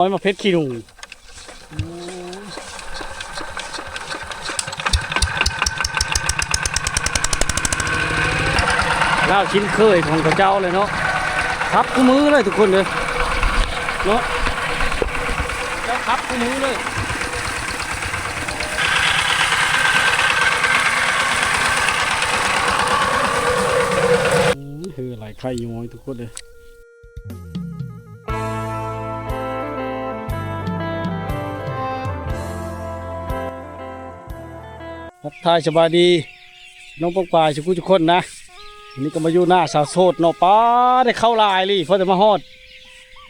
ອ້ອຍໝາກເຜັດຂີ້ໜູ ລາວຊິນເຄີຍຂອງເຂົາເຈົ້າເລີຍເນາະ ຂັບຄູ່ມືເລີຍທຸກຄົນເດີເນາະ ເຈົ້າຂັບຄູ່ມືເລີຍ ອືມ ເຮີໄຫຼໄຂ່ຍ້ອຍທຸກຄົນເດີ. ທັກທາຍສະບາຍດີນ້ອງປ້ອງປາຍ ສຸກທຸກຄົນນະ ວັນນີ້ກໍມາຢູ່ນາສາວໂສດເນາະ ປາ ໄດ້ເຂົ້າຫຼາຍອີ່ຫຼີ ພໍໄດ້ມາຮອດ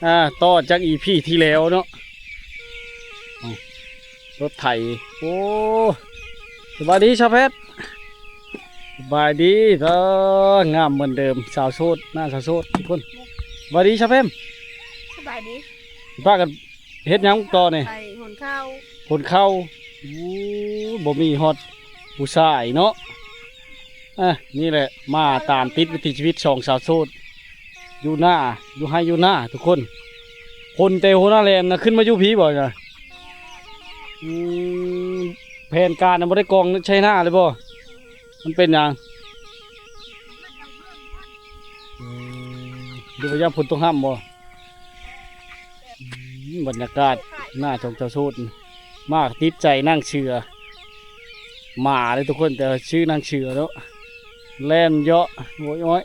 ອ່າ ຕໍ່ຈາກອີພີທີ່ແລ້ວເນາະ ລົດໄຖ ໂອ້ ສະບາຍດີສາວແພັດ ສະບາຍດີ ເອີ ງາມເໝືອນເດີມ ສາວໂສດ ໜ້າສາວໂສດທຸກຄົນ ສະບາຍດີສາວແພມ ສະບາຍດີ ພາກັນເຮັດຫຍັງຕໍ່ນີ້ ໄປຫົນເຂົ້າ ຫົນເຂົ້າ ໂອ້ ບໍ່ມີຮອດຜູ້ຊາຍເນາະ ອ່ະ ນີ້ແຫຼະ ມາຕາມຕິດວິຖີຊີວິດສອງສາວໂສດ ຢູ່ນາ ຢູ່ໄຮ່ຢູ່ນາທຸກຄົນ ຄົນແຕ່ຫົວໜ້າແຫຼມນະ ຂຶ້ນມາຢູ່ພີ້ບໍ່ນະ? ອືມ ແຜນການນະ ບໍ່ໄດ້ກອງໃສ່ໜ້າເລີຍບໍ່? ມັນເປັນຫຍັງ? ອືມ ຫຼືວ່າຢ້ານຝົນຕົກຫ້ຳບໍ່? ອືມ ບັນຍາກາດໜ້າຊົມສາວໂສດ ມາຕິດໃຈນາງເສືອ ໝາເດ້ທຸກຄົນ ແຕ່ວ່າຊື່ນາງເສືອເນາະ ແລ່ນເຍາະ ໂອ້ຍ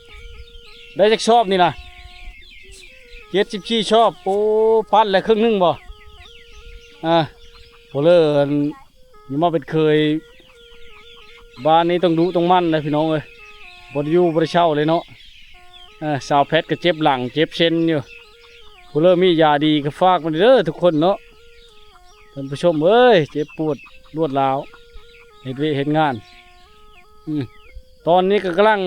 ໄດ້ຈັກຊອບນີ້ນະ? ເຈັດສິບສີ່ຊອບ ໂອ້ ປັດແລ້ວເຄິ່ງໜຶ່ງບໍ່? ອ່າ ບໍ່ເລີ ອັນ ນີ້ມາເປັນເຄີຍ ບ້ານນີ້ຕ້ອງດຸຕ້ອງໝັ່ນນະພີ່ນ້ອງເອີຍ ບໍ່ໄດ້ຢູ່ບໍ່ໄດ້ເຊົາເລີຍເນາະ ເອີ ສາວແພັດກໍເຈັບຫຼັງເຈັບເສັ້ນຢູ່ ຜູ້ເລີມີຢາດີກໍຝາກມາເດີທຸກຄົນເນາະ ທ່ານຜູ້ຊົມເອີຍ ເຈັບປວດລວດລາວ ເຮັດວຽກເຮັດງານ ອືມ ຕອນນີ້ກໍກຳລັງ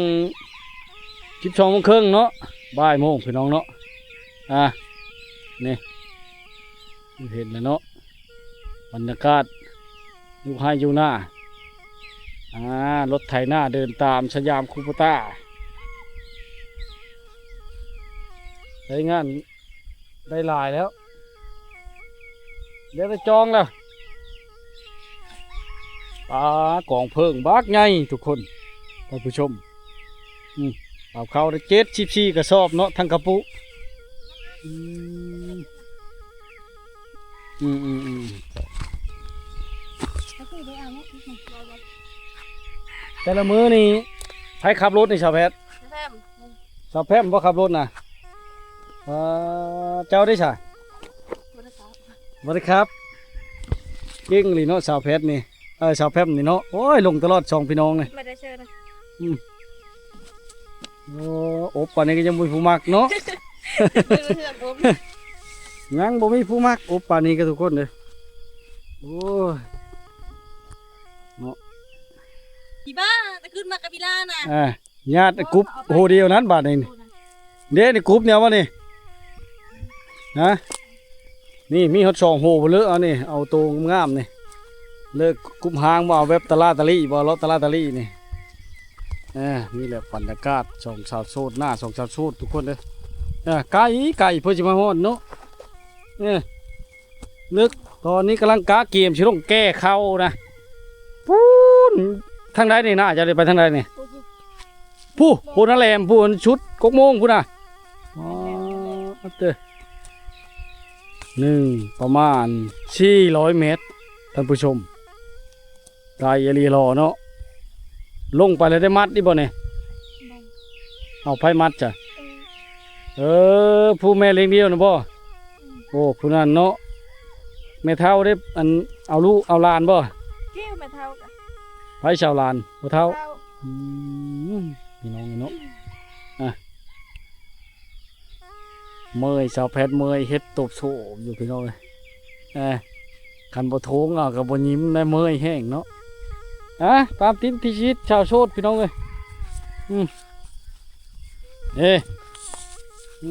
ສິບສອງໂມງເຄິ່ງເນາະ ບ່າຍໂມງພີ່ນ້ອງເນາະ ອ່າ ນີ້ ເຫັນແລ້ວເນາະ ບັນຍາກາດຢູ່ໄຮ່ຢູ່ນາ ອ່າ ລົດໄຖນາເດີນຕາມສະຫຍາມຄູໂບຕ້າ ໃຊ້ງານໄດ້ຫຼາຍແລ້ວ ເດີນໄປຈອງແລ້ວ ປາ ກອງເຜິ້ງບັກໃຫຍ່ທຸກຄົນ ທ່ານຜູ້ຊົມ ອືມ ເອົາເຂົ້າໄດ້ເຈັດສິບສີ່ກະສອບເນາະ ທັງກະປຸ ອືມ ອືມ ອືມ ອືມ ແຕ່ລະມື້ນີ້ໃຜຂັບລົດນີ້ ສາວແພັດ? ສາວແພມ ສາວແພມບໍ່ຂັບລົດນະ? ອ່າ ເຈົ້າເດ້ຊະ? ບໍ່ໄດ້ຂັບ ບໍ່ໄດ້ຂັບ ເກັ່ງອີ່ຫຼີເນາະ ສາວແພັດນີ້ ເອີ ສາວແພມນີ້ເນາະ ໂອ້ຍ ລົງຕະຫຼອດສອງພີ່ນ້ອງນີ້ ບໍ່ໄດ້ເຊີນນະ ອືມ ໂອ້ ອົບປານນີ້ກໍຍັງບໍ່ມີຜູ້ມັກເນາະ ຍັງບໍ່ມີຜູ້ມັກ ອົບປານນີ້ກໍທຸກຄົນເດີ ໂອ້ຍ ເນາະ ອີບ້າ ແຕ່ຂຶ້ນມາກັບອີຫຼ້ານະ ອ່າ ຍາດກຸບໂຫດຽວນັ້ນບາດນີ້ ເດ້ ນີ້ກຸບແນວວ່ານີ້ ຮະ ນີ້ມີຮອດສອງໂຫພຸ້ນເລີ ເອົານີ້ ເອົາໂຕງາມໆນີ້ ເລີກກຸບຫາງບໍ່ ເອົາແບບຕະຫຼາຕະຫຼີບໍ່ ເລາະຕະຫຼາຕະຫຼີນີ້ ເອີ ນີ້ແຫຼະບັນຍາກາດສອງສາວໂສດ ໜ້າສອງສາວໂສດທຸກຄົນເດີ ເອີ ໄກ ໄກເພື່ອຊິມາຮອດເນາະ ເອີ ເລິກ ຕອນນີ້ກຳລັງກະກຽມຊິລົງແກ່ເຂົ້ານະ ປູ້ນ ທາງໃດນີ້ນະ ຈະໄດ້ໄປທາງໃດນີ້? ຜູ້ ຜູ້ນະແຫຼມ ຜູ້ ອັນຊຸດກົກໂມງພຸ້ນນະ ອໍ ເຕີ ໜຶ່ງ ປະມານສີ່ຮ້ອຍແມັດ ທ່ານຜູ້ຊົມ ໄກອີ່ຫຼີຫຼໍເນາະ ລົງໄປແລ້ວໄດ້ມັດອີກບໍ່ນີ້? ບໍ່ ເອົາໃຜມັດຊະ? ເອີ ເອີ ຜູ້ແມ່ລ້ຽງດຽວນະບໍ່? ອືມ ໂອ້ ຜູ້ນັ້ນເນາະ ແມ່ເຖົ້າເດ້ ອັນ ເອົາລູກເອົາຫຼານບໍ່? ແມ່ເຖົ້າກະ ໃຜສາວຫຼານ ພໍ່ເຖົ້າ ພໍ່ເຖົ້າ ອືມ ພີ່ນ້ອງເນາະ ອ່ະ ເມື່ອຍ ສາວແພັດເມື່ອຍ ເຮັດຕົບໂຊຢູ່ພີ່ນ້ອງເອີຍ ເອີ ຄັນບໍ່ໂທງເອົາກໍບໍ່ຍິ້ມໄດ້ ເມື່ອຍແຮງເນາະ ອ່ະ ຕາມຕິດວິຖີຊີວິດຊາວໂສດພີ່ນ້ອງເອີຍ ອືມ ເອີ ອື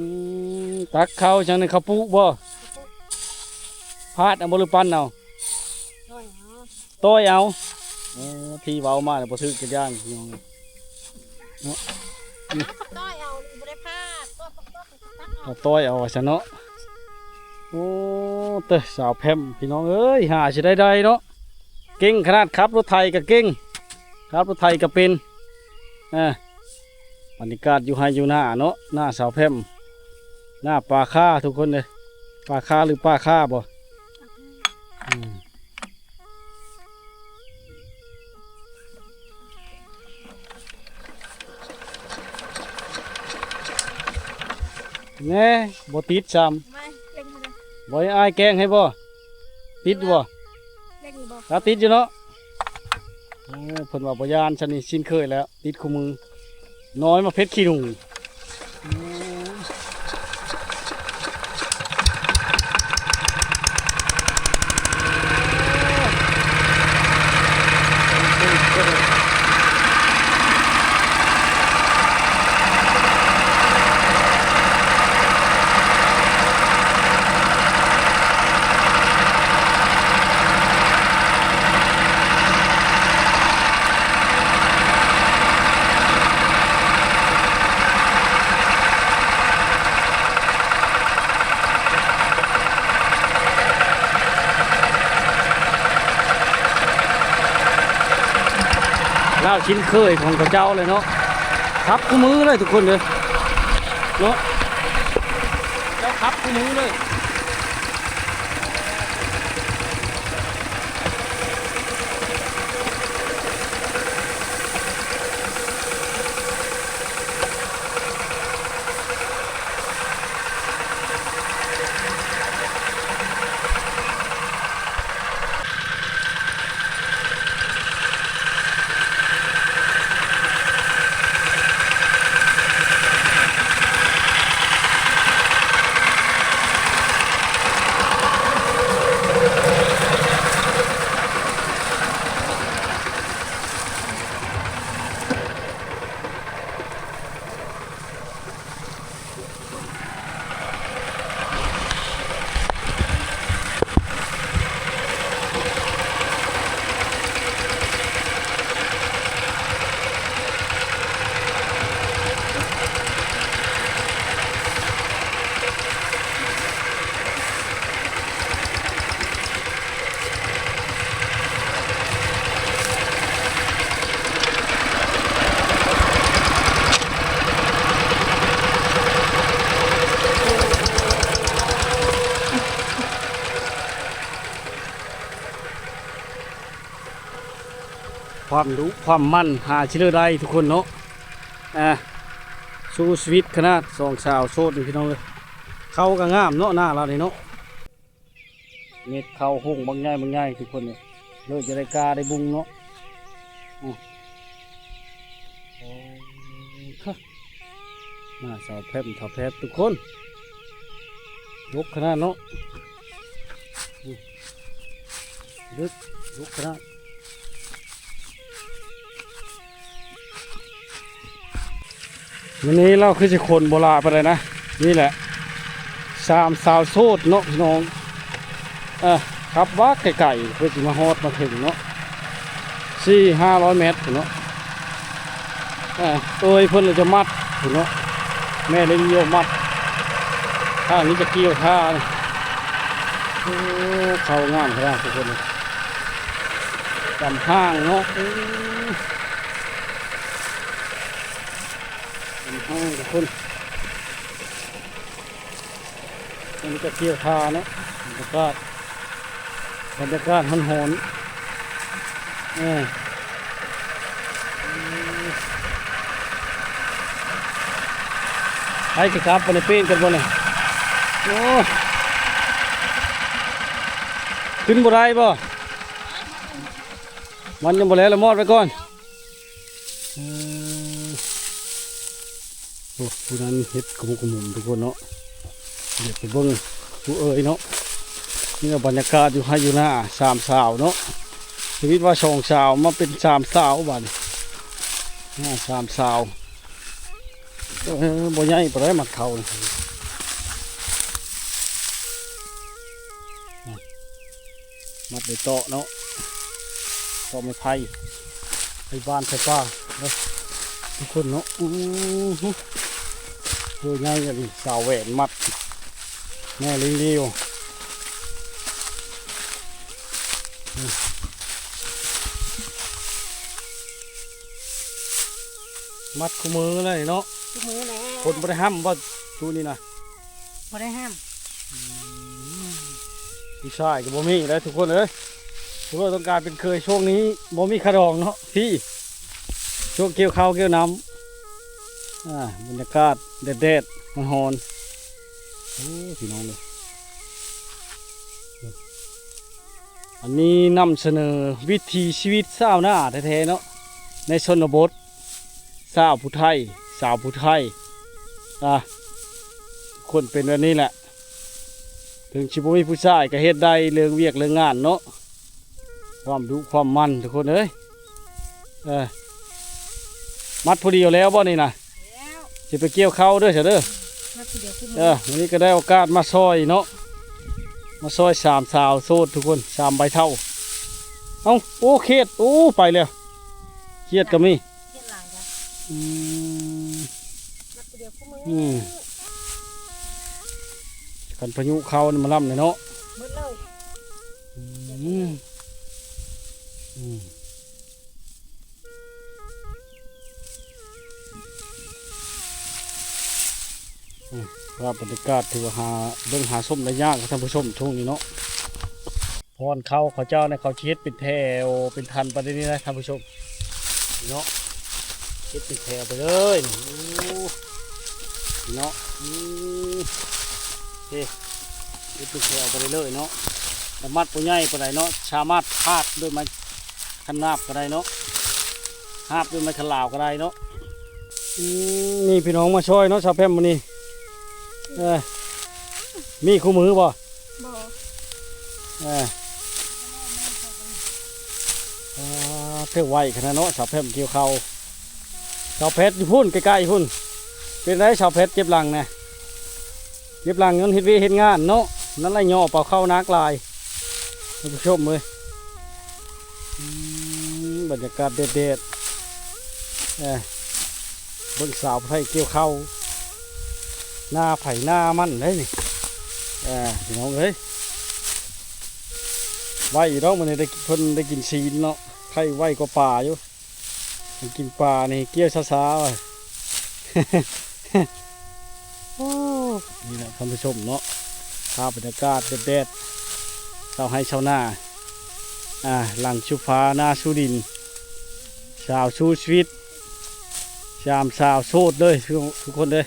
ມ ຕັກເຂົ້າຈັ່ງນັ້ນ ເຂົ້າປຸບໍ່? ພາດເອົາບໍ່ ຫຼືປັ່ນເອົາ? ຕ້ອຍເອົາ ໂອ້ ທີ່ເວົ້າມາແລ້ວບໍ່ຖືກຈັກຢ່າງ ເນາະ ອືມ ເອົາຕ້ອຍເອົາ ບໍ່ໄດ້ພາດ ຕ້ອຍ ເອົາ ເອົາຕ້ອຍເອົາວ່າຊັ້ນເນາະ ໂອ້ ເຕີ ສາວແພມ ພີ່ນ້ອງເອີຍ ຫາຊິໄດ້ໄດ້ເນາະ ເກັ່ງຂະໜາດ ຂັບລົດໄຖກໍເກັ່ງ ຂັບລົດໄຖກໍເປັນ. ເອີ ບັນຍາກາດຢູ່ໄຮ່ຢູ່ນາເນາະ ນາສາວແພມ ນາປ່າຄາທຸກຄົນເອີຍ ປ່າຄາ ຫຼື ປ່າຄາບໍ່? ອືມ ແນ່ ບໍ່ຕິດຊ້ຳ ບໍ່ໃຫ້ອ້າຍແກງໃຫ້ບໍ່? ຕິດຢູ່ບໍ່? ລາວຕິດຢູ່ເນາະ. ໂອ້ ເພິ່ນວ່າບໍ່ຢ້ານຊັ້ນນີ້ ຊິນເຄີຍແລ້ວ ຕິດຄູ່ມື ນ້ອຍມາເພັດຂີ້ໜູ. ລາວຊິນເຄີຍຂອງເຂົາເຈົ້າເລີຍເນາະ ຂັບຄູ່ມືເລີຍທຸກຄົນເດີເນາະ ເຈົ້າຂັບຄູ່ມືເລີຍ. ຄວາມດຸຄວາມໝັ່ນຫາຊິເລີໄດ້ທຸກຄົນເນາະ. ອ່າ ສູ້ຊີວິດຂະໜາດສອງສາວໂສດນີ້ ພີ່ນ້ອງເອີຍ. ເຂົ້າກໍງາມເນາະ ນາລາວນີ້ເນາະ. ເມັດເຂົ້າໂຮງບັກໃຫຍ່ບັກໃຫຍ່ທຸກຄົນເອີຍ. ເລີຍຈະໄດ້ກ້າໄດ້ບຸງເນາະ. ອື ໂອ້ ໜ້າສາວແພມ ສາວແພມທຸກຄົນ ດົກຂະໜາດເນາະ. ອື ເລິກ ດົກຂະໜາດ. ມື້ນີ້ລາວຄືຊິຄົນບໍ່ຫຼາຍປານໃດນະ. ນີ້ແຫຼະ ສາມສາວໂສດເນາະພີ່ນ້ອງ. ເອີ ຂັບວາກໄກໆ ເພື່ອຊິມາຮອດມາເຖິງເນາະ ສີ່ຫ້າຮ້ອຍແມັດພຸ້ນເນາະ. ເອີ ເອີຍ ເພິ່ນລະຈະມັດພຸ້ນເນາະ ແມ່ເລັງໂຍມັດ ທາງນີ້ຈະກ່ຽວທ່າ. ໂອ້ ເຂົ້າງາມຂະໜາດທຸກຄົນ ຈຳຫ້າງເນາະ. ໂອ້ ຈຳຫ້າງທຸກຄົນ. ອັນນີ້ກໍກ່ຽວທ່າເນາະ ບັນຍາກາດ ບັນຍາກາດຮ້ອນໆ. ເອີ ໃຜຊິຂັບ ບໍ່ໄດ້ປີນກັນບໍ່ນີ້? ໂອ້ ຂຶ້ນບໍ່ໄດ້ບໍ່? ມັນຍັງບໍ່ແລ້ວ ລະມອດໄວ້ກ່ອນ. ເອີ ໂອ້ ຜູ້ນັ້ນເຮັດຂະມຸກຂະມຸນທຸກຄົນເນາະ. ດຽວໄປເບິ່ງຜູ້ເອີຍເນາະ. ນີ້ລະບັນຍາກາດຢູ່ໄຮ່ຢູ່ນາ ສາມສາວເນາະ. ຊີວິດວ່າສອງສາວ ມາເປັນສາມສາວບາດນີ້. ອ່າ ສາມສາວ. ເອີ ບໍ່ໃຫຍ່ປານໃດມັດເຂົ້ານີ້. ມັດດ້ວຍເຕາະເນາະ ເຕາະໄມ້ໄຜ່ ໄປບ້ານໄປປ່າເດີທຸກຄົນເນາະ. ໂອ້ໂຫ ໂຕໃຫຍ່ອີ່ຫຼີ ສາວແຫວນມັດ ແມ່ລິງລິວ. ມັດຄູ່ມື້ເລີຍເນາະ ຄູ່ມື້ແລ້ວ ຝົນບໍ່ໄດ້ຫ້ຳບໍ່ ຊ່ວງນີ້ນະ? ບໍ່ໄດ້ຫ້ຳ. ອືມ ຜູ້ຊາຍກໍບໍ່ມີແລ້ວທຸກຄົນເອີຍ ຜູ້ຕ້ອງການເປັນເຂີຍຊ່ວງນີ້ບໍ່ມີຄ່າດອງເນາະ ພີ້ ຊ່ວງກ່ຽວເຂົ້າກ່ຽວນ້ຳ ອ່າ ບັນຍາກາດແດດໆ ຮ້ອນໆ ໂອ້ ພີ່ນ້ອງເອີຍ ອັນນີ້ນຳສະເໜີວິຖີຊີວິດຊາວນາແທ້ໆເນາະ ໃນຊົນນະບົດ ຊາວຜູ້ໄທ ສາວຜູ້ໄທ ອ່າ ຄົນເປັນແບບນີ້ແຫຼະ ເຖິງຊິບໍ່ມີຜູ້ຊາຍກໍເຮັດໄດ້ເລື່ອງວຽກເລື່ອງງານເນາະ ຄວາມດຸຄວາມໝັ່ນທຸກຄົນເອີຍ ເອີ ມັດຜູ້ດຽວແລ້ວບໍ່ນີ້ນະ? ແລ້ວ ຊິໄປກ່ຽວເຂົ້າເດີຊະເດີ ມັດຜູ້ດຽວຄືມື້ ເອີ ມື້ນີ້ກໍໄດ້ໂອກາດມາຊ່ອຍເນາະ ມາຊ່ອຍສາມສາວໂສດທຸກຄົນ ສາມໃບເຖົ້າ ເອົ້າ ໂອ້ ຂຽດ ໂອ້ ໄປແລ້ວ ຂຽດກໍມີ ຂຽດຫຼາຍຈ້ະ ອືມ ມັດຜູ້ດຽວຄືມື້ ອືມ ຄັນພາຍຸເຂົ້ານີ້ມາລຳແລ້ວເນາະ ໝົດເລີຍ ອືມ ອືມ ອືມ ພາບບັນຍາກາດຖືວ່າຫາເບິ່ງຫາຊົມໄດ້ຍາກທ່ານຜູ້ຊົມ ຊ່ວງນີ້ເນາະ ພອນເຂົ້າເຂົາເຈົ້ານີ້ ເຂົາຊິເຮັດເປັນແຖວເປັນຖັນໄປນີ້ນະທ່ານຜູ້ຊົມ ເນາະ ເຮັດເປັນແຖວໄປເລີຍ ໂອ້ ເນາະ ອືມ ເຮັດເປັນແຖວໄປເລີຍເນາະ ລະມັດບໍ່ໃຫຍ່ປານໃດເນາະ ສາມາດພາດດ້ວຍໄມ້ ຄັນນາບກໍໄດ້ເນາະ ຫາບດ້ວຍໄມ້ຄັນລາວກໍໄດ້ເນາະ ອືມ ນີ້ພີ່ນ້ອງມາຊ່ອຍເນາະ ສາວແພມມື້ນີ້ ເອີ ມີຄູ່ມື້ບໍ່? ບໍ່ ເອີ ອ່າ ຖືໄວຂະໜາດເນາະ ສາວແພມກ່ຽວເຂົ້າ ສາວແພັດຢູ່ພຸ້ນ ໃກ້ໆ ພຸ້ນ ເປັນໃດສາວແພັດເຈັບຫຼັງນະ? ເກັບຫຼັງຍ້ອນເຮັດວຽກເຮັດງານເນາະ ນັ້ນລະຍໍ່ເປົ່າເຂົ້າໜັກຫຼາຍ ທ່ານຜູ້ຊົມເອີຍ ອືມ ບັນຍາກາດແດດໆ ເອີ ເບິ່ງສາວໄພກ່ຽວເຂົ້າ ນາໃຜນາມັນເດ້ນີ້ ເອີ ພີ່ນ້ອງເອີຍ ໄວຢູ່ດອກ ມື້ນີ້ໄດ້ ເພິ່ນໄດ້ກິນຊີ້ນເນາະ ໄຄໄວກວ່າປາຢູ່. ກິນປານີ້ກ່ຽວຊ້າໆ ໂອ້ ນີ້ແຫຼະທ່ານຜູ້ຊົມເນາະ ພາບບັນຍາກາດແດດໆ ຊາວໄຮ່ຊາວນາ ອ່າ ຫຼັງຊູຟ້ານາຊູດິນ ສາວສູ້ຊີວິດ ສາມສາວໂສດເລີຍ ທຸກຄົນເດີ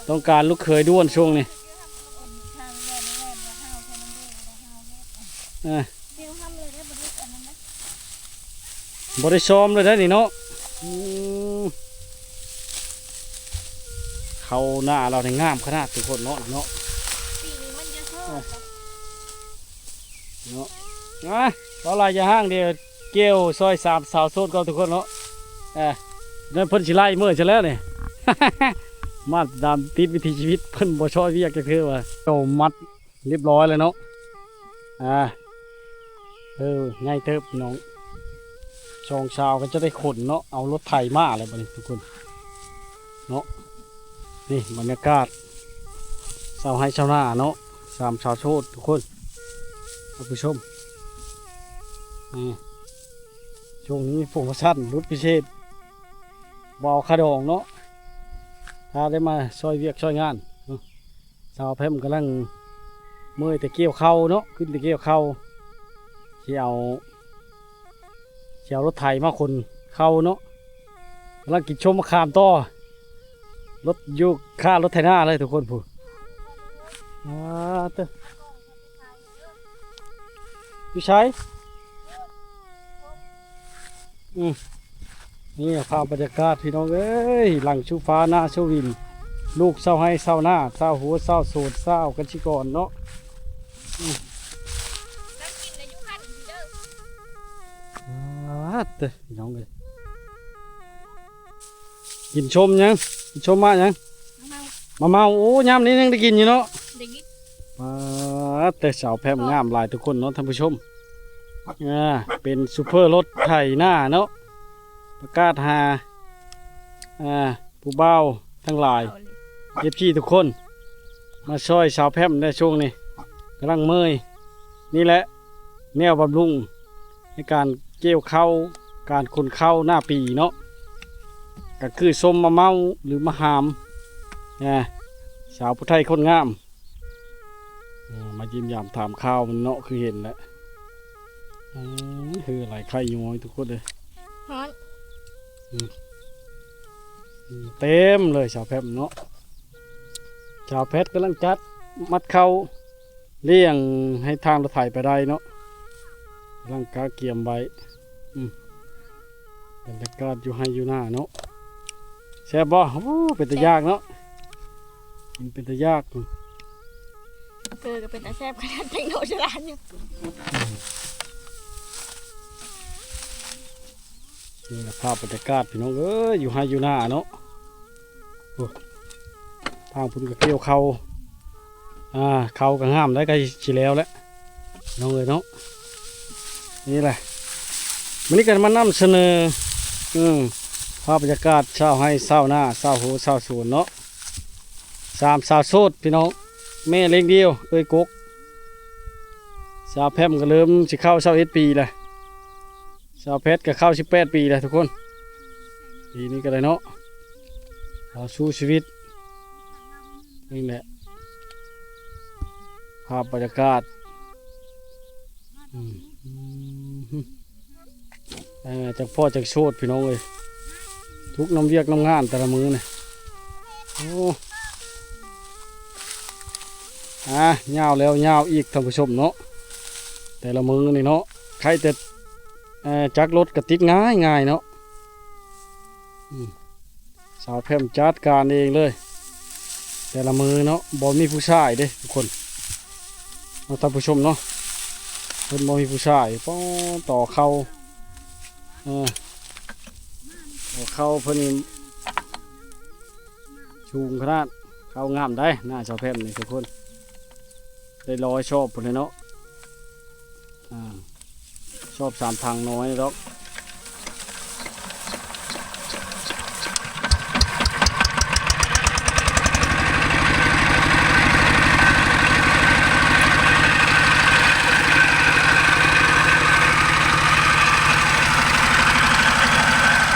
ຕ້ອງການລູກເຂີຍດ່ວນຊ່ວງນີ້ ອ່າ ບໍ່ໄດ້ຊ້ອມເລີຍເດ້ນີ້ເນາະ ອືມ ເຂົ້າໜ້າລາວນີ້ງາມຂະໜາດທຸກຄົນເນາະ ເນາະ ປີນີ້ມັນຈະຊອບ ເນາະ ອ່າ ເວົ້າຫຼາຍຢ່າຫ້າງ ດຽວກ່ຽວຊ່ອຍສາມສາວໂສດກ່ອນທຸກຄົນເນາະ ອ່າ ນັ້ນເພິ່ນຊິໄລ່ເມີ້ຊະແລ້ວນີ້ ມາດາມຕິດວິຖີຊີວິດ ເພິ່ນບໍ່ຊ່ອຍວຽກຈັກເທື່ອວ່າ ເອົາມັດ ຮຽບຮ້ອຍແລ້ວເນາະ ອ່າ ເອີ ໃຫຍ່ເຕີບພີ່ນ້ອງ ສອງສາວກໍຈະໄດ້ຂົນເນາະ ເອົາລົດໄຖມາແລ້ວບັດນີ້ທຸກຄົນເນາະ ນີ້ບັນຍາກາດຊາວໄຮ່ຊາວນາເນາະ ສາມສາວໂສດທຸກຄົນ ທ່ານຜູ້ຊົມ ນີ້ ຊ່ວງນີ້ໂປຣໂມຊັນຫຼຸດພິເສດ ບໍ່ເອົາຄ່າດອງເນາະ ຖ້າໄດ້ມາຊ່ອຍວຽກຊ່ອຍງານເນາະ ສາວແພມກຳລັງເມື່ອຍແຕ່ກ່ຽວເຂົ້າເນາະ ຂຶ້ນແຕ່ກ່ຽວເຂົ້າ ຊິເອົາ ຊິເອົາລົດໄຖມາຂົນເຂົ້າເນາະ ກຳລັງກິນຊົມມະຂາມຕໍ່ ລົດຢູ່ຄາລົດໄຖນາເລີຍທຸກຄົນ ພຸ້ນ ອ່າ ເຕີ ຢູ່ໃສ? ອືມ ນີ້ພາບບັນຍາກາດພີ່ນ້ອງເອີຍ ຫຼັງຊູຟ້ານາຊູດິນ ລູກຊາວໄຮ່ຊາວນາ ຊາວຫົວຊາວໂສນ ຊາວກະສິກອນເນາະ ອືມ ອ່າ ເຕີ ພີ່ນ້ອງເອີຍ ກິນຊົມຫຍັງ? ກິນຊົມມາຫຍັງ? ມາເມົາ ມາເມົາ ໂອ້ ຍາມນີ້ຍັງໄດ້ກິນຢູ່ເນາະ ໄດ້ກິນ ປາດ ແຕ່ສາວແພມງາມຫຼາຍທຸກຄົນເນາະທ່ານຜູ້ຊົມ ອ່າ ເປັນຊູເຟີລົດໄຖນາເນາະ ປະກາດຫາ ອ່າ ຜູ້ບ່າວທັງຫຼາຍ ເອັຟຊີທຸກຄົນ ມາຊ່ອຍສາວແພມໃນຊ່ວງນີ້ ກຳລັງເມື່ອຍ ນີ້ແຫຼະ ແນວບຳລຸງໃນການກ່ຽວເຂົ້າ ການຂົນເຂົ້າໜ້າປີເນາະ ກໍຄືສົ້ມມະເມົາ ຫຼື ມະຫາມ ນະ ສາວຜູ້ໄທຄົນງາມ ເອີ ມາຢ້ຽມຢາມຖາມຂ່າວມັນເນາະ ຄືເຫັນແຫຼະ ອືມ ຄືຫຼາຍໄຂ່ຍ້ອຍທຸກຄົນເອີຍ ຮ້ອນ ອືມ ອືມ ເຕັມເລີຍສາວແພມເນາະ ສາວແພດກຳລັງຈັດມັດເຂົ້າ ລ້ຽງໃຫ້ທາງລົດໄຖໄປໄດ້ເນາະ ກຳລັງກະກຽມໄວ້ ອືມ ບັນຍາກາດຢູ່ໄຮ່ຢູ່ນາເນາະ ແຊບບໍ່? ໂອ້ ເປັນຕາຢາກເນາະ ກິນເປັນຕາຢາກ ເກີກໍເປັນຕາແຊບຂະໜາດ ເປັນໂນສະຫຼານຢູ່ ນີ້ລະພາບບັນຍາກາດພີ່ນ້ອງເອີຍ ຢູ່ໄຮ່ຢູ່ນາເນາະ ໂອ້ ທາງພຸ້ນກໍກ່ຽວເຂົ້າ ອ່າ ເຂົ້າກໍງາມໄດ້ ໃກ້ຊິແລ້ວແຫຼະ ພີ່ນ້ອງເອີຍເນາະ ນີ້ແຫຼະ ມື້ນີ້ກໍມານຳສະເໜີ ອືມ ພາບບັນຍາກາດຊາວໄຮ່ຊາວນາ ຊາວໂຮຊາວສວນເນາະ ສາມສາວໂສດພີ່ນ້ອງ ແມ່ລ້ຽງດຽວ ເອື້ອຍກົກ ສາວແພມກໍເລີ່ມຊິເຂົ້າຊາວເອັດປີແລ້ວ ສາວແພດກໍເຂົ້າສິບແປດປີແລ້ວທຸກຄົນ ປີນີ້ກໍໄດ້ເນາະ ເຮົາສູ້ຊີວິດ ນີ້ແຫຼະ ພາບບັນຍາກາດ ອືມ ເອີ ຈັກພໍ້ຈັກໂສດພີ່ນ້ອງເອີຍ ທຸກນຳວຽກນຳງານແຕ່ລະມື້ນີ້ ໂອ້ ອ່າ ຍາວແລ້ວຍາວອີກທ່ານຜູ້ຊົມເນາະ ແຕ່ລະມື້ນີ້ເນາະ ໃຄ່ແຕ່ ເອີ ຈັກລົດກໍຕິດງ່າຍໆເນາະ ອືມ ສາວແພມຈັດການເອງເລີຍ ແຕ່ລະມື້ເນາະ ບໍ່ມີຜູ້ຊາຍເດ້ທຸກຄົນເນາະ ທ່ານຜູ້ຊົມເນາະ ເພິ່ນບໍ່ມີຜູ້ຊາຍ ປ້ອ ຕໍ່ເຂົ້າ ເອີ ຕໍ່ເຂົ້າເພິ່ນນີ້ສູງຂະໜາດ ເຂົ້າງາມໄດ໋ ໜ້າສາວແພມນີ້ທຸກຄົນ ໄດ້ຮ້ອຍຊອບພຸ້ນແຫຼະເນາະ ອ່າ ຊອບສາມຖັງນ້ອຍດອກ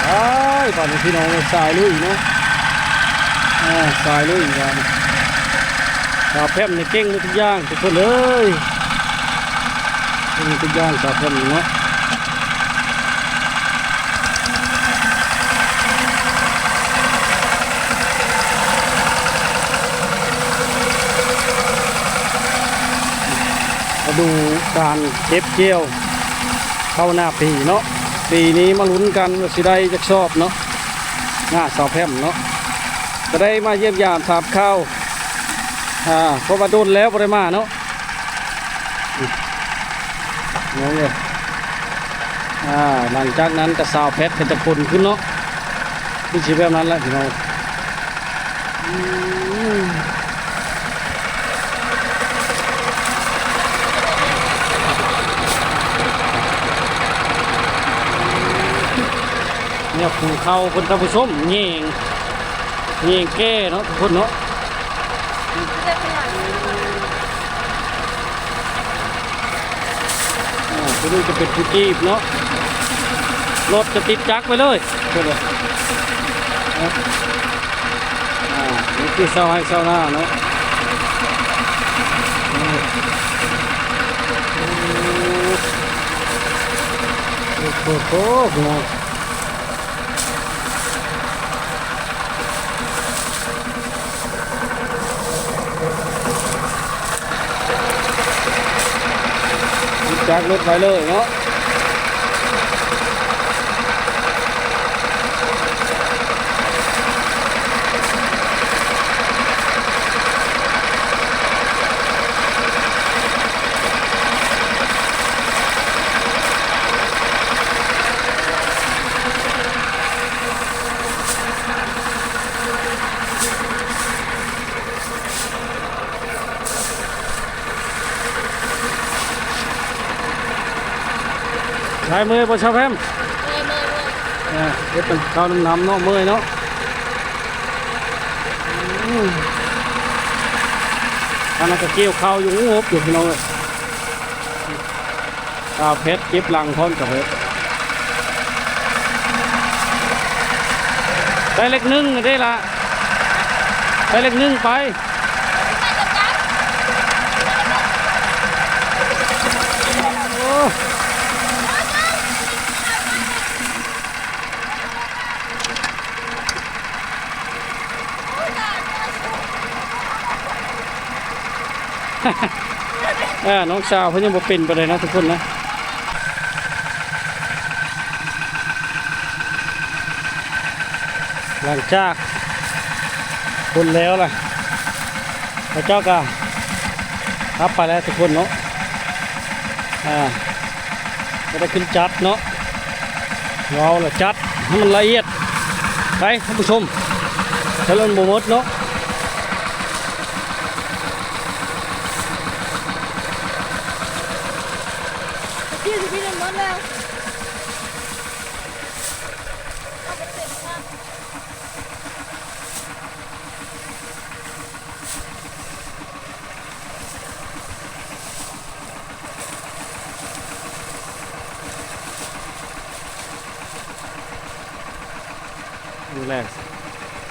ອ້າຍ ບາດນີ້ພີ່ນ້ອງເອີຍ ສາຍລຸຍເນາະ ອ່າ ສາຍລຸຍບາດນີ້ ສາວແພມນີ້ເກັ່ງໝົດທຸກຢ່າງທຸກຄົນເອີຍ ເກັ່ງໝົດທຸກຢ່າງສາວແພມນີ້ເນາະ ລະດູການເກັບກ່ຽວເຂົ້ານາປີເນາະ ປີນີ້ມາລຸ້ນກັນວ່າຊິໄດ້ຈັກຊອບເນາະ ໜ້າສາວແພມເນາະ ກໍໄດ້ມາຢ້ຽມຢາມຖາມຂ່າວ ອ່າ ເພາະວ່າດົນແລ້ວບໍ່ໄດ້ມາເນາະ ນ້ອງເອີຍ ອ່າ ຫຼັງຈາກນັ້ນກໍສາວແພັດກໍຈະຂົນຂຶ້ນເນາະ ຄືຊິແບບນັ້ນແຫຼະພີ່ນ້ອງ ອືມ ແນວຂອງເຂົາເພິ່ນ ທ່ານຜູ້ຊົມ ແຍງ ແຍງແກ້ເນາະ ທຸກຄົນເນາະ ອ່າ ຕົວນີ້ຈະເປັນຜູ້ຈີບເນາະ ລົດຈະຕິດຈັກໄປເລີຍ ເພິ່ນວ່າ ອ່າ ນີ້ຄືຊາວໄຮ່ຊາວນາເນາະ ໂອ້ໂຫ ພີ່ນ້ອງ ຈັກລົດໄວ້ເລີຍເນາະ ຫຼາຍເມື່ອຍບໍ່ຊາວແພມ? ເມື່ອຍ ເມື່ອຍ ເມື່ອຍ ເອີ ເຮັດເປັນເຂົ້ານຳໆເນາະ ເມື່ອຍເນາະ ອືມ ອັນນັ້ນກໍກ່ຽວເຂົ້າຢູ່ ງົບຢູ່ ພີ່ນ້ອງເອີຍ. ສາວເພັດເກັບຫຼັງພ້ອມກັບເພິ່ນ ໄດ້ເລກໜຶ່ງເດ້ລະ ໄດ້ເລກໜຶ່ງໄປ ໂອ້. ເອີ ນ້ອງສາວເພິ່ນຍັງບໍ່ເປັນປານໃດເນາະທຸກຄົນນະ. ຫຼັງຈາກພົ້ນແລ້ວລະ ເຂົາເຈົ້າກະກັບໄປແລ້ວທຸກຄົນເນາະ ອ່າ ກໍໄດ້ຂຶ້ນຈັດເນາະ ເວົ້າລະຈັດໃຫ້ມັນລະອຽດໄປທ່ານຜູ້ຊົມ ແຕ່ລະມັນບໍ່ໝົດເນາະ ຕະກີ້ຊິມີໝົດແລ້ວ ເອົາໄປເຕັມຄັນ. ມື້ແລກ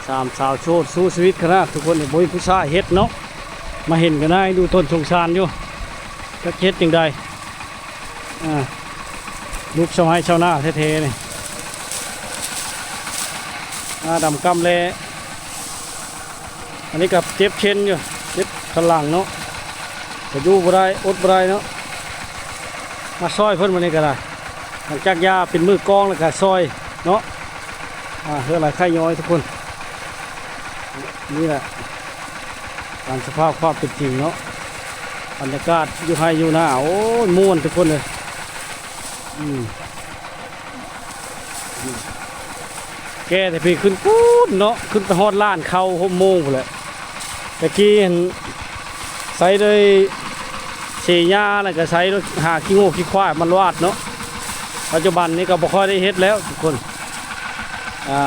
ສາມສາວໂສດສູ້ຊີວິດຂະໜາດທຸກຄົນ ບໍ່ມີຜູ້ຊາຍເຮັດເນາະ ມາເຫັນກໍໜ້າເອັນດູຕົນສົງສານຢູ່ ຈັກເຮັດຈັ່ງໃດ. ອ່າ ລູກຊາວໄຮ່ຊາວນາແທ້ໆນີ້ ໜ້າດຳກ້ຳແລ້ ອັນນີ້ກໍເຈັບເຊັ່ນຢູ່ ເຈັບສັນຫຼັງເນາະ ກໍຢູ່ບໍ່ໄດ້ ອົດບໍ່ໄດ້ເນາະ ມາຊ່ອຍເພິ່ນມື້ນີ້ກໍໄດ້ ຫຼັງຈາກຍ່າເປັນມືກອງແລ້ວກໍຊ່ອຍເນາະ ອ່າ ເຮືອໄຫຼໄຂ້ຍ້ອຍທຸກຄົນ ນີ້ແຫຼະ ຕາມສະພາບຄວາມເປັນຈິງເນາະ ບັນຍາກາດຢູ່ໄຮ່ຢູ່ນາ ໂອ້ຍ ມ່ວນທຸກຄົນເອີຍ ອືມ ແກ່ແຕ່ພີ້ຂຶ້ນພຸ້ນເນາະ ຂຶ້ນໄປຮອດລ້ານເຂົ້າຫົກໂມງພຸ້ນແຫຼະ ແຕ່ກີ້ຫັ້ນໃຊ້ດ້ວຍເສຍຫຍ້າ ແລ້ວກໍໃຊ້ດ້ວຍຫາຂີ້ງົວຂີ້ຄວາຍມາລາດເນາະ ປັດຈຸບັນນີ້ກໍບໍ່ຄ່ອຍໄດ້ເຮັດແລ້ວທຸກຄົນ ອ່າ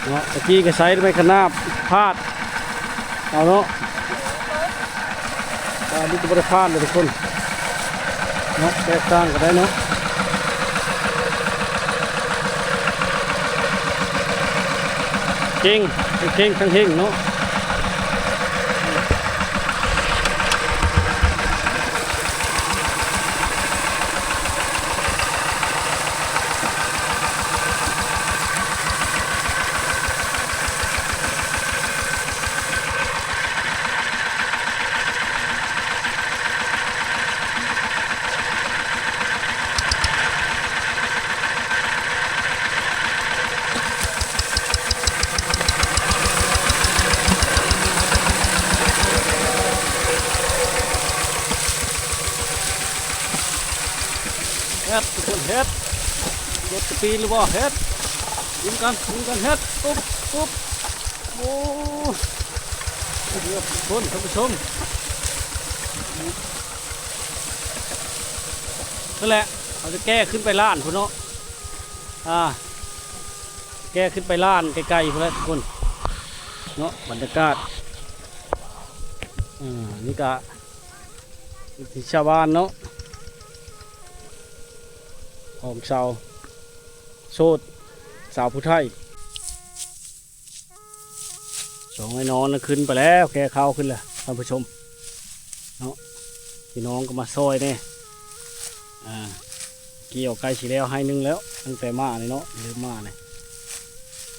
ເນາະ ຕະກີ້ກໍໃຊ້ໄມ້ຂະໜາບພາດເອົາເນາະ ອັນນີ້ກໍບໍ່ໄດ້ພາດເລີຍທຸກຄົນເນາະ ແຕກຕ່າງກັນໄດ້ເນາະ ເກັ່ງ ທັງເກັ່ງທັງເຮັງເນາະ. ເຮັດ ທຸກຄົນເຮັດ ລົດຈະປີນຫຼືບໍ່ ເຮັດ ຍິງກັນ ຍິງກັນ ເຮັດ ປຸບ ປຸບ ໂອ້ ເດືອດ ທຸກຄົນ ທ່ານຜູ້ຊົມ ນັ້ນແຫຼະ ເຮົາຈະແກ່ຂຶ້ນໄປລ້ານພຸ້ນເນາະ ອ່າ ແກ່ຂຶ້ນໄປລ້ານໄກໆພຸ້ນແຫຼະທຸກຄົນເນາະ ບັນຍາກາດ ອ່າ ນີ້ກະວິຖີຊາວບ້ານເນາະ ຂອງຊາວໂສດ ສາວຜູ້ໄທ. ສອງໄອ້ນ້ອງນະຂຶ້ນໄປແລ້ວ ແກ່ເຂົ້າຂຶ້ນແລ້ວທ່ານຜູ້ຊົມເນາະ ພີ່ນ້ອງກໍມາຊ່ອຍແດ່ ອ່າ ກ່ຽວໃກ້ຊິແລ້ວໄຮ່ໜຶ່ງແລ້ວ ຕັ້ງແຕ່ມານີ້ເນາະ ເລີ່ມມານີ້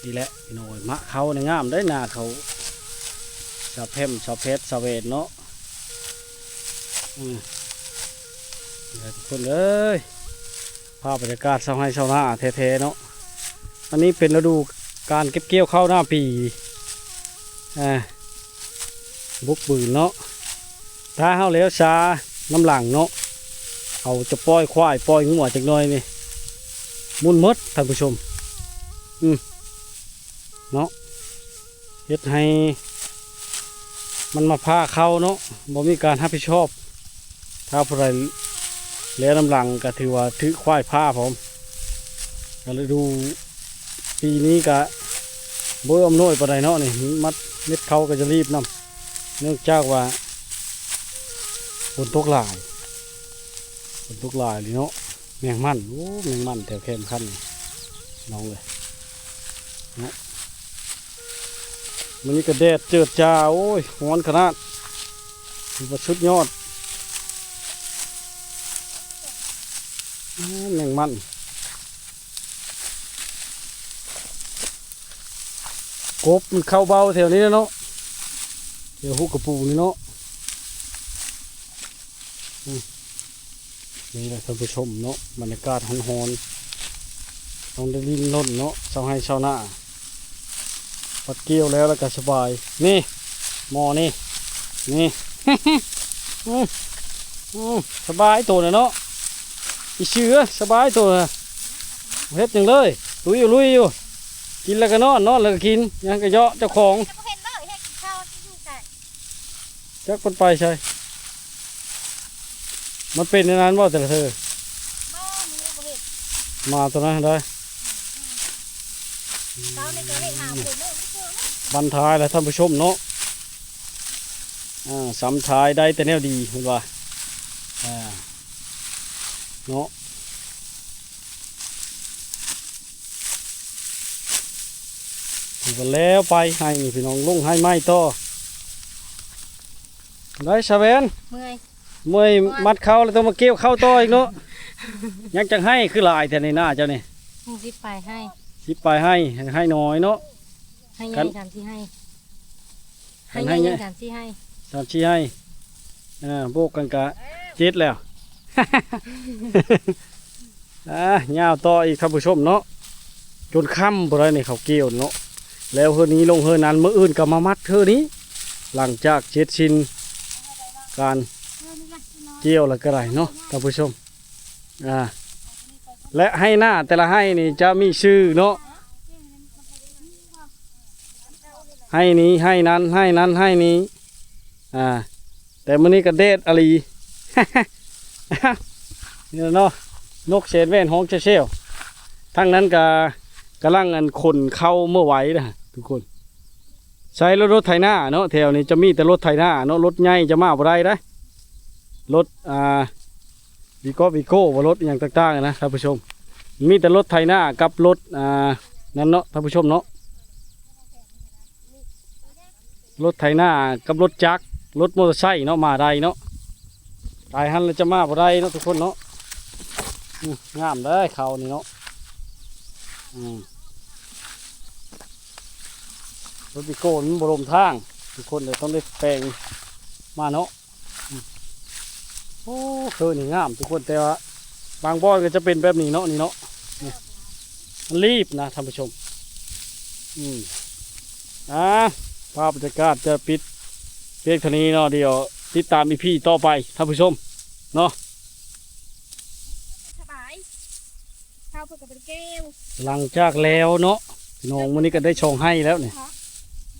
ນີ້ແຫຼະພີ່ນ້ອງເອີຍ ມາເຂົ້ານີ້ງາມເດ້ ນາເຂົ້າສາວແພມ ສາວແພດ ສາວແຫວນເນາະ ອືມ ນີ້ແຫຼະທຸກຄົນເອີຍ. ພາບບັນຍາກາດຊາວໄຮ່ຊາວນາແທ້ໆເນາະ ອັນນີ້ເປັນລະດູການເກັບກ່ຽວເຂົ້າໜ້າປີ ອ່າ ບົກບືນເນາະ ຖ້າເຮົາແລ້ວຊານຳຫຼັງເນາະ ເຮົາຈະປ່ອຍຄວາຍປ່ອຍງົວຈັກໜ້ອຍນີ້ ໝຸ່ນໝົດທ່ານຜູ້ຊົມ ອືມ ເນາະ ເຮັດໃຫ້ມັນມາຜ່າເຂົ້າເນາະ ບໍ່ມີການຮັບຜິດຊອບ ຖ້າຜູ້ໃດແລ້ວນຳຫຼັງກໍຖືວ່າຖືກຄວາຍຜ່າພ້ອມ ກໍລະດູປີນີ້ກໍບໍ່ເອື້ອອຳນວຍປານໃດເນາະ ນີ້ມັດເມັດເຂົ້າກໍຈະລີບນຳ ເນື່ອງຈາກວ່າຝົນຕົກຫຼາຍ ຝົນຕົກຫຼາຍເລີຍເນາະ ແມງມັນ ໂອ້ ແມງມັນແຖວແຄມຄັນນີ້ ນ້ອງເອີຍເນາະ. ມື້ນີ້ກໍແດດເຈີດຈ້າ ໂອ້ຍ ຮ້ອນຂະໜາດ ຖືວ່າສຸດຍອດ. ໂອ້ ແມງມັນ ກົບມັນເຂົ້າເບົາແຖວນີ້ແຫຼະເນາະ ແຖວຫຸກກະປູນີ້ເນາະ. ອືມ ນີ້ແຫຼະທ່ານຜູ້ຊົມເນາະ ບັນຍາກາດຮ້ອນໆ ຕ້ອງໄດ້ດີ້ນລົນເນາະ ຊາວໄຮ່ຊາວນາ ພັດກ່ຽວແລ້ວ ແລ້ວກໍສະບາຍ. ນີ້ ໝໍ້ນີ້ ນີ້ ອືມ ອືມ ສະບາຍໂຕນະເນາະ ອີເສືອ ສະບາຍໂຕນະ ບໍ່ເຮັດຫຍັງເລີຍ ລຸຍຢູ່ ລຸຍຢູ່ ກິນແລ້ວກໍນອນ ນອນແລ້ວກໍກິນ ຫຍັງກໍເຍາະເຈົ້າຂອງ. ຈະບໍ່ເຮັດເລີຍ ເຮັດກິນເຂົ້າຢູ່ໃສ ຈັກເພິ່ນໄປໃສ ມັນເປັນແນວນັ້ນບໍ່ແຕ່ລະເທື່ອ? ບໍ່ ມື້ນີ້ບໍ່ເຮັດ ມາຕອນນັ້ນໄດ້ ເຊົ້ານີ້ກໍເຮັດຫາເພິ່ນເນາະ ມັນຄື ບັນທາຍແຫຼະທ່ານຜູ້ຊົມເນາະ. ອ່າ ສຳທາຍໄດ້ແຕ່ແນວດີເພິ່ນວ່າ ອ່າ ເນາະ. ຖືວ່າແລ້ວໄປໄຮ່ນີ້ພີ່ນ້ອງ ລົງໄຮ່ໃໝ່ຕໍ່ ໄດ້ສະແຫວນ ເມື່ອຍ ເມື່ອຍ ມັດເຂົ້າແລ້ວຕ້ອງມາກ່ຽວເຂົ້າຕໍ່ອີກເນາະ. ຍັງຈັກໄຮ່ຄືຫຼາຍແທ້ນີ້ນາເຈົ້ານີ້? ຍັງສິບປາຍໄຮ່ ສິບປາຍໄຮ່ ໄຮ່ນ້ອຍເນາະ ໄຮ່ໃຫຍ່ ຄັນ ສາມສີ່ໄຮ່ ຄັນໄຮ່ໃຫຍ່ ສາມສີ່ໄຮ່ ສາມສີ່ໄຮ່ ອ່າ ບວກກັນກະເຈັດແລ້ວ ອ່າ ຍາວຕໍ່ອີກທ່ານຜູ້ຊົມເນາະ ຈົນຄ່ຳພຸ້ນໃດ໋ນີ້ເຂົາກ່ຽວເນາະ. ແລ້ວເທື່ອນີ້ລົງເທື່ອນັ້ນ ມື້ອື່ນກໍມາມັດເທື່ອນີ້ ຫຼັງຈາກເສັດສິ້ນການກ່ຽວແລ້ວກໍໄດ້ເນາະທ່ານຜູ້ຊົມ. ອ່າ ແລະໄຮ່ນາແຕ່ລະໄຮ່ນີ້ຈະມີຊື່ເນາະ ໄຮ່ນີ້ ໄຮ່ນັ້ນ ໄຮ່ນັ້ນ ໄຮ່ນີ້ ອ່າ ແຕ່ມື້ນີ້ກໍແດດອີ່ຫຼີ ນີ້ແຫຼະເນາະ ນົກແສນແວ່ນຮ້ອງແຊວໆ ທາງນັ້ນກໍກຳລັງ ອັນ ຂົນເຂົ້າເມືອໄຫວນະທຸກຄົນ. ໃຊ້ລົດ ລົດໄຖນາເນາະ ແຖວນີ້ຈະມີແຕ່ລົດໄຖນາເນາະ ລົດໃຫຍ່ຈະມາບໍ່ໄດ້ເດ້ ລົດ ອ່າ ວີໂກ້ ວີໂກ້ ວ່າລົດອີ່ຫຍັງຕ່າງໆນະທ່ານຜູ້ຊົມ ມີແຕ່ລົດໄຖນາກັບລົດ ອ່າ ນັ້ນເນາະທ່ານຜູ້ຊົມເນາະ ລົດໄຖນາກັບລົດຈັກ ລົດມໍເຕີໄຊເນາະ ມາໄດ້ເນາະ ໄປຫັ້ນແລ້ວຈະມາບໍ່ໄດ້ເນາະທຸກຄົນເນາະ. ອືມ ງາມເດ້ເຂົ້ານີ້ເນາະ ອືມ ລົດວີໂກ້ມັນບໍ່ລົມທາງ ທຸກຄົນເລີຍຕ້ອງໄດ້ແປງມາເນາະ. ໂອ້ ເຄີນີ້ງາມທຸກຄົນ ແຕ່ວ່າບາງບ່ອນກໍຈະເປັນແບບນີ້ເນາະ ນີ້ເນາະ ນີ້ ມັນລີບນະທ່ານຜູ້ຊົມ. ອືມ ອ່າ ພາບບັນຍາກາດຈະປິດພຽງເທົ່ານີ້ເນາະ ດຽວຕິດຕາມອີພີຕໍ່ໄປທ່ານຜູ້ຊົມເນາະ. ສະບາຍ ເຂົ້າເພິ່ນກໍບໍ່ໄດ້ກ່ຽວ ຫຼັງຈາກແລ້ວເນາະ ພີ່ນ້ອງ ມື້ນີ້ກໍໄດ້ສອງໄຮ່ແລ້ວນີ້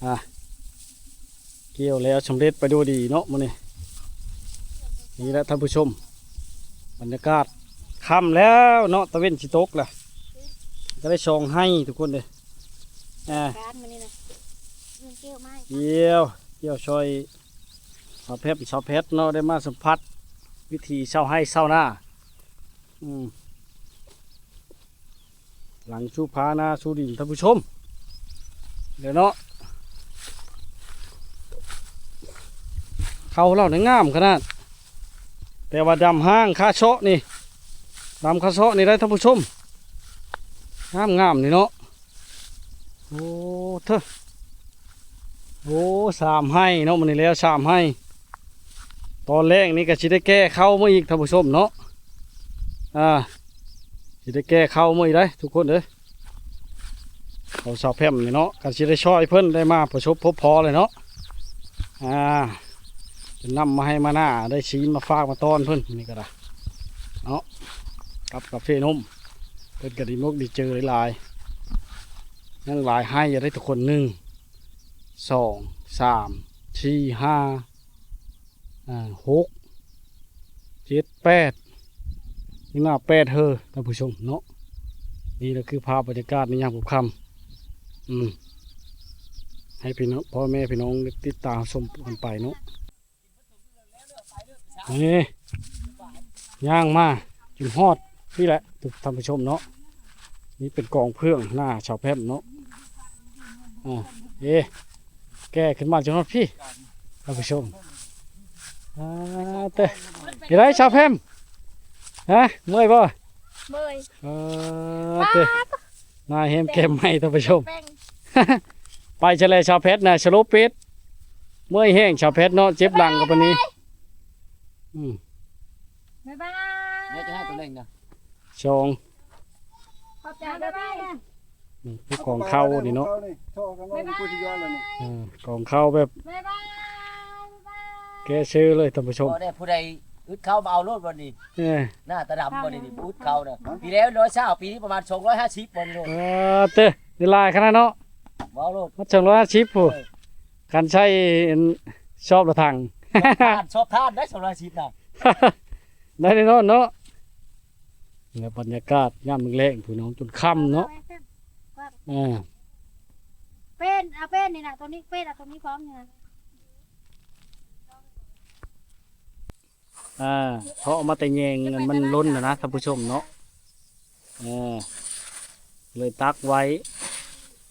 ອ່າ ກ່ຽວແລ້ວສຳເລັດໄປດ້ວຍດີເນາະມື້ນີ້. ນີ້ແຫຼະທ່ານຜູ້ຊົມ ບັນຍາກາດຄ່ຳແລ້ວເນາະ ຕາເວັນຊິຕົກແລ້ວ ກໍໄດ້ສອງໄຮ່ທຸກຄົນເດ້. ອ່າ ການມື້ນີ້ນະ ເອີ ກ່ຽວມາ ກ່ຽວ ກ່ຽວຊ່ອຍສາວແພັດ ສາວແພັດເນາະ ໄດ້ມາສຳຜັດວິຖີຊາວໄຮ່ຊາວນາ. ອືມ ຫຼັງສູ່ພານາສູ່ດິນທ່ານຜູ້ຊົມ ເດີເນາະ. ເຂົ້າລາວນີ້ງາມຂະໜາດ ແຕ່ວ່າດຳຫ້າງຄາເຊາະນີ້ ດຳຄາເຊາະນີ້ໄດ້ທ່ານຜູ້ຊົມ ງາມໆນີ້ເນາະ. ໂອ້ ເທີ ໂອ້ ສາມໄຮ່ເນາະ ມື້ນີ້ແລ້ວສາມໄຮ່. ຕອນແລງນີ້ກໍຊິໄດ້ແກ່ເຂົ້າມາອີກທ່ານຜູ້ຊົມເນາະ ອ່າ ຊິໄດ້ແກ່ເຂົ້າມາອີກໄດ໋ທຸກຄົນເອີຍ. ເອົາສາວແພມນີ້ເນາະ ກໍຊິໄດ້ຊ່ອຍເພິ່ນ ໄດ້ມາປະສົບພົບພໍ້ແຫຼະເນາະ. ອ່າ ເປັນນ້ຳມາໃຫ້ມາໜ້າ ໄດ້ຊີ້ນມາຝາກມາຕ້ອນເພິ່ນ ນີ້ກໍໄດ້ເນາະ ກັບກາເຟນົມ ເພິ່ນກໍດີມົກດີເຈີຫຼາຍໆ. ຍັງຫຼາຍໄຮ່ຢູ່ເດ້ທຸກຄົນ ໜຶ່ງ ສອງ ສາມ ສີ່ ຫ້າ ອ່າ ຫົກ ເຈັດ ແປດ ນີ້ມາແປດເຮີທ່ານຜູ້ຊົມເນາະ. ນີ້ລະຄືພາບບັນຍາກາດໃນຍາມຄ່ຳໆ ອືມ ໃຫ້ພີ່ນ້ອງ ພໍ່ແມ່ພີ່ນ້ອງໄດ້ຕິດຕາມຊົມກັນໄປເນາະ. ນີ້ ຍ່າງມາຈົນຮອດພີ້ແຫຼະທ່ານຜູ້ຊົມເນາະ. ນີ້ເປັນກອງເຟືອງໜ້າສາວແພມເນາະ. ອາ ເອ ແກ່ຂຶ້ນມາຈົນຮອດພີ້ທ່ານຜູ້ຊົມ. ອາ ເຕີ ເຮັດໃດສາວແພມ? ຮະ ເມື່ອຍບໍ່? ເມື່ອຍ. ເອີ ເຕີ ໜ້າແຮມແກ້ມໃໝ່ທ່ານຜູ້ຊົມ. ໄປຊະແຫຼະສາວແພັດນະ ສະໂລເປັດ. ເມື່ອຍແຮງສາວແພັດເນາະ ເຈັບຫຼັງກໍປານນີ້. ອືມ ບາຍບາຍ. ແລ້ວຈະໃຫ້ຕົວເລັກນະ ສອງ. ຂອບໃຈ ບາຍບາຍ. ອືມ ກອງເຂົ້ານີ້ເນາະ. ບາຍບາຍ. ເອີ ກອງເຂົ້າແບບ ບາຍບາຍ ບາຍບາຍ. ແກະເຊີເລີຍທ່ານຜູ້ຊົມ. ບໍ່ໄດ້ ຜູ້ໃດອຶດເຂົ້າມາເອົາໂລດບ່ອນນີ້. ເອີ ໜ້າຕາດຳບ່ອນນີ້ ອຶດເຂົ້ານະ. ປີແລ້ວຮ້ອຍຊາວ ປີນີ້ປະມານສອງຮ້ອຍຫ້າສິບບ່ອນນີ້ໂລດ. ເອີ ເຕີ ໄດ້ຫຼາຍຂະໜາດເນາະ. ເວົ້າໂລດ ມັນສອງຮ້ອຍຫ້າສິບພຸ້ນ. ເອີ ຄັນໃຊ້ຊອບລະຖັງ ຊອບທານ ຊອບທານໄດ້ສອງຮ້ອຍຫ້າສິບນະ. ໄດ້ແນ່ນອນເນາະ. ແລ້ວບັນຍາກາດຍາມແລງໆ ພີ່ນ້ອງ ຈົນຄ່ຳເນາະ. ເອີ ເປັນ ເອົາເປັນນີ້ນະ ຕົວນີ້ເປັນ ເອົາຕົວນີ້ພ້ອມນີ້ນະ. ອ່າ ເທາະມາແຕ່ແຍງ ມັນລົ້ນນະນະ ທ່ານຜູ້ຊົມເນາະ. ເອີ ເລີຍຕັກໄວ້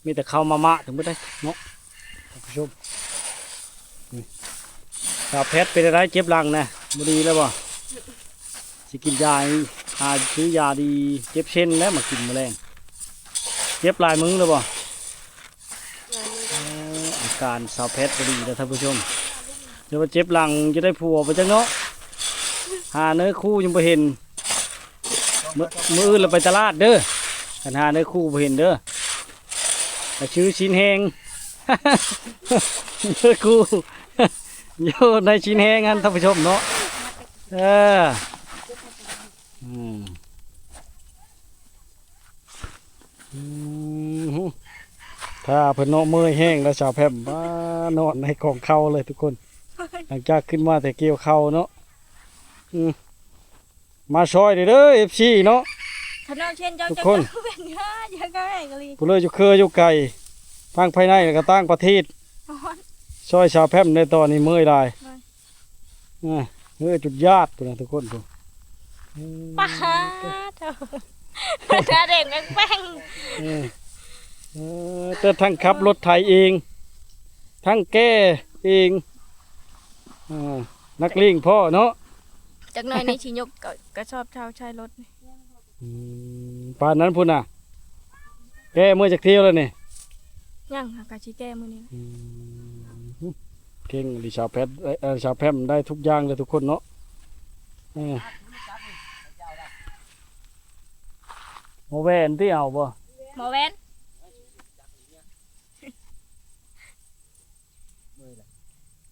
ມີແຕ່ເຂົ້າມາມະທັງໝົດເດ້ເນາະ ທ່ານຜູ້ຊົມ. ນີ້ ສາວແພັດເປັນຈັ່ງໃດ ເຈັບຫຼັງນະ ບໍ່ດີແລ້ວບໍ່? ຊິກິນຢາ ຫາຊື້ຢາດີ ເຈັບເສັ້ນແລ້ວມາກິນມື້ແລງ. ເຈັບຫຼາຍມື້ແລ້ວບໍ່? ເອີ ອາການສາວແພັດບໍ່ດີແລ້ວທ່ານຜູ້ຊົມ. ຈະວ່າເຈັບຫຼັງຈະໄດ້ຜົວໄປຈັກເນາະ. ຫາເນື້ອຄູ່ຍັງບໍ່ເຫັນ. ມື້ ມື້ອື່ນລະໄປຕະຫຼາດເດີ ຄັນຫາເນື້ອຄູ່ບໍ່ເຫັນເດີ ໄປຊື້ຊີ້ນແຫ້ງ. ເນື້ອຄູ່ຢູ່ໃນຊີ້ນແຫ້ງຫັ້ນທ່ານຜູ້ຊົມເນາະ. ເອີ ອືມ ອືມ ຖ້າເພິ່ນເນາະ ເມື່ອຍແຮງແລ້ວ ສາວແພມມານອນໃນກອງເຂົ້າເລີຍທຸກຄົນ ຫຼັງຈາກຂຶ້ນມາແຕ່ກ່ຽວເຂົ້າເນາະ. ອືມ ມາຊ່ອຍເດີ ເອັຟຊີເນາະ ຂະນ້ອງເຊັ່ນເຈົ້າ ທຸກຄົນ ເຈົ້າເປັນເດີ ເຈົ້າກໍແຮງອີ່ຫຼີ ຜູ້ເລີຍຢູ່ເຄືອຢູ່ໄກ ທັງພາຍໃນແລະກໍຕ່າງປະເທດ ຊ່ອຍສາວແພມແດ່ ຕອນນີ້ເມື່ອຍຫຼາຍ. ອ່າ ເອີ ຈຸດຍາດພຸ້ນນະທຸກຄົນ ປາດໂທ້ ໜ້າແດງແປ້ງໆ. ເອີ ເອີ ແຕ່ທັງຂັບລົດໄຖເອງ ທັງແກ່ເອງ ເອີ ນັກເລງພໍ້ເນາະ. ຈັກໜ້ອຍນີ້ຊິຍົກກະ ກະສອບເຊົາໃສ່ລົດ. ອືມ ປານນັ້ນພຸ້ນນະ ແກ່ເມື່ອຈັກທ່ຽວແລ້ວນີ້? ຍັງ ຫາກະຊິແກ່ມື້ນີ້. ອືມ ເກັ່ງອີ່ຫຼີສາວແພັດ ເອີ ສາວແພມໄດ້ທຸກຢ່າງເລີຍທຸກຄົນເນາະ. ເອີ ໝໍແວ່ນຕິ ເອົາບໍ່? ໝໍແວ່ນ. ເມື່ອຍລະ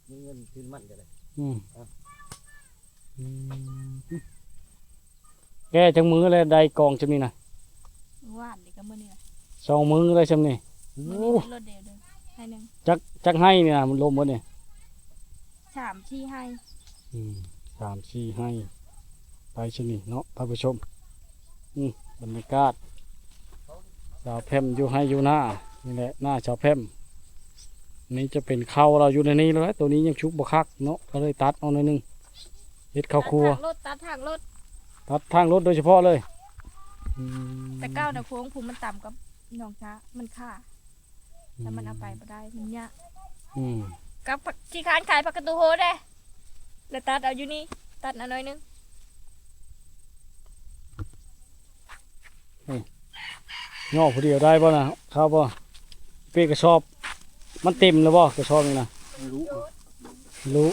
ມີເງິນທຶນມັນກໍໄດ້. ອືມ ອືມ ແກ່ຈັກມື້ແລ້ວໄດ້ກອງຈຳນີ້ນະ? ວານນີ້ກັບມື້ນີ້ລະ ສອງມື້ໄດ້ຈຳນີ້. ໂອ້ ມື້ນີ້ລົດດຽວເດີ ໄຮ່ໜຶ່ງ. ຈັກ ຈັກໄຮ່ນີ້ນະ ມັນລົມໝົດນີ້? ສາມສີ່ໄຮ່. ອືມ ສາມສີ່ໄຮ່ ໄປຊະນີ້ເນາະທ່ານຜູ້ຊົມ. ອືມ ບັນຍາກາດສາວແພມຢູ່ໄຮ່ຢູ່ນາ ນີ້ແຫຼະ ນາສາວແພມ. ນີ້ຈະເປັນເຂົ້າລາວຢູ່ໃນນີ້ແລ້ວ ໂຕນີ້ຍັງສຸກບໍ່ຄັກເນາະ ກໍເລີຍຕັດອອກໜ້ອຍໜຶ່ງ ເຮັດເຂົ້າຄົວ. ຕັດທາງລົດ ຕັດທາງລົດ ຕັດທາງລົດໂດຍສະເພາະເລີຍ. ອືມ ແຕ່ເກົ່ານະ ໂຄ້ງພູມັນຕ່ຳກັບໜອງຊາ ມັນຄາ ແລ້ວມັນເອົາໄປບໍ່ໄດ້ ມັນຍາກ. ອືມ ກັບຂີ້ຄ້ານຂາຍຜັກກະຕູໂຮເດ້ ແລ້ວຕັດເອົາຢູ່ນີ້ ຕັດເອົາໜ້ອຍໜຶ່ງ. ນີ້ ຍໍຜູ້ດຽວໄດ້ບໍ່ນະ? ເຂົ້າບໍ່? ເປ້ກະສອບ ມັນເຕັມແລ້ວບໍ່ ກະສອບນີ້ນະ? ຮູ້ ຮູ້.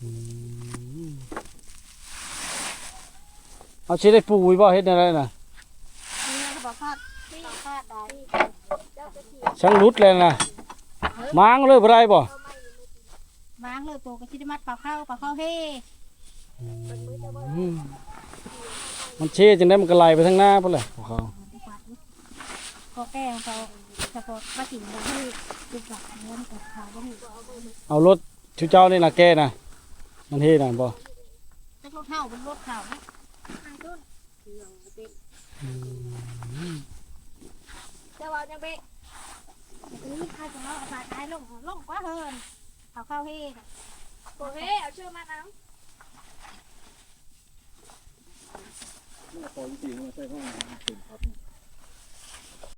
ອືມ ເອົາ ຊິໄດ້ປູອີກບໍ່? ເຮັດແນວໃດນະ? ຊ່າງຫຼຸດແລ້ວນະ ມ້າງເລີຍບໍ່ໄດ້ບໍ່? ວາງເລີຍ ໂຕກໍຊິໄດ້ມັດປາເຂົ້າ ປາເຂົ້າເຮ. ອືມ ມັນເຊຈັ່ງໃດ ມັນກໍໄຫຼໄປທາງໜ້າພຸ້ນແຫຼະ ປາເຂົ້າ. ພໍແກ່ຂອງເຂົາ ສະເພາະປາຈິງບໍ່ຮູ້ ເອົາລົດ ຊຸເຈົ້ານີ້ນະແກ່ນະ ມັນເຮນະບໍ່? ຈັກລົດເຮົາ ມັນລົດເຂົານະ. ອືມ ເຈົ້າເວົ້າຈັ່ງເບະ ນີ້ຂ້າຈະເອົາປາກາຍລົງ ລົງກວ່າເຮີນ ເຂົາເຂົ້າເຮນະ. ບໍ່ເຮ ເອົາເສື້ອມັດເອົາ. ພໍຈິງໆມາໃສ່ຫ້ອງນ້ຳເປັນ